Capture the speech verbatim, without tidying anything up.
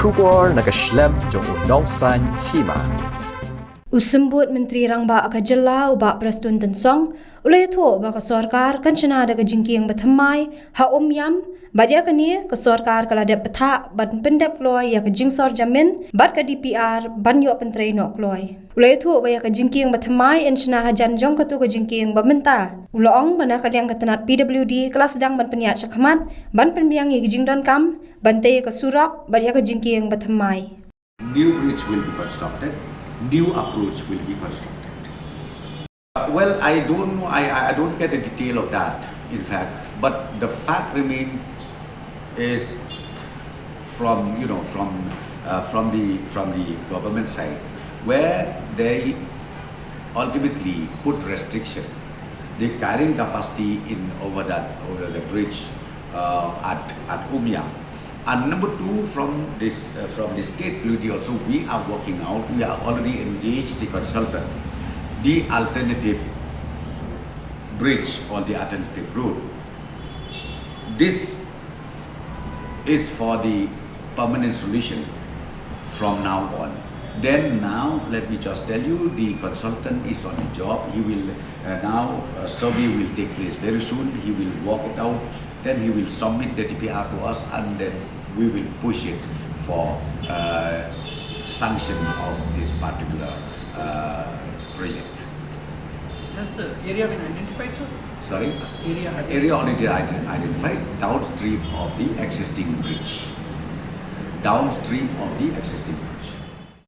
Khubor na ka shlem jong u nongsan hima. U Symbud Myntri Rangbah ka jylla u Bah Prestone Tynsong u la ïathuh ba ka sorkar kan shna da ka jingkieng bathymmai ha Umiam, bad ïa kane ka sorkar ka la dep bthah ban pyndep kloi ïa ka jingsor jamin bad ka D P R ban ïoh pyntrei noh kloi. U la ïathuh ba ïa ka jingkieng bathymmai yn shna hajan jong katu ka jingkieng ba mynta. U la ong ba na ka liang ka tnat P W D ka la sdang ban pynïaid shakhmat ban pynbiang ïa ka jingdonkam ban tei ïa ka surok bad ïa ka jingkieng bathymmai. New bridge will be constructed, new approach will be constructed. Well, I don't know, I, I don't get the detail of that, in fact, but the fact remains is from, you know, from, uh, from the, from the government side, where they ultimately put restriction, the carrying capacity in over that, over the bridge, uh, at, at Umiam. And number two, from this, uh, from the state community also, we are working out, we are already engaged the consultant, the alternative bridge or the alternative route. This is for the permanent solution from now on. Then now, let me just tell you, the consultant is on the job. He will, uh, now, uh, survey will take place very soon. He will work it out. Then he will submit the D P R to us, and then we will push it for, uh, sanction of this particular, uh, project. Has the area been identified, sir? Sorry? Area. Area already ident- identified downstream of the existing bridge. Downstream of the existing bridge.